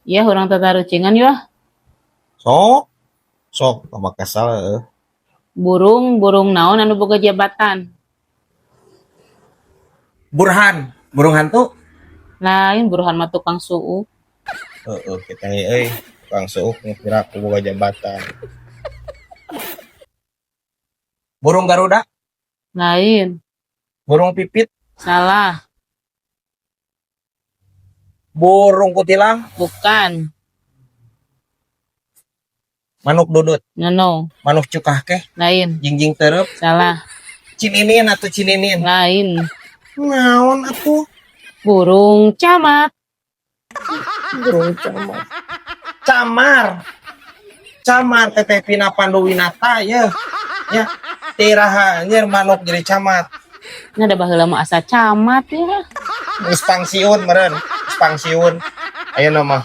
Ya, urang tatarucingan yeuh. Sok. Sok tambah kesal heuh. Burung, burung naon anu boga jabatan? Burhan, burung hantu. Lain, Burhan mah tukang suuk. Heeh, kita euy, tukang suuk ngira aku boga jabatan. Burung Garuda, Lain. Burung pipit, Salah. Burung kutilang, Bukan. Manuk dudut, No, manuk cukahkeh, Lain. Jingjing terep, Salah. Cininin atau cininin. Lain. Naon atuh? Burung camat. Burung camat. Camar. Camar Teteh Vina Panduwinata ya. Ya. Tiraha anjir manuk jadi camat. Ini ada baheula mah asa camat ya. Geus pangsiun meureun, geus pangsiun. Ayeuna mah.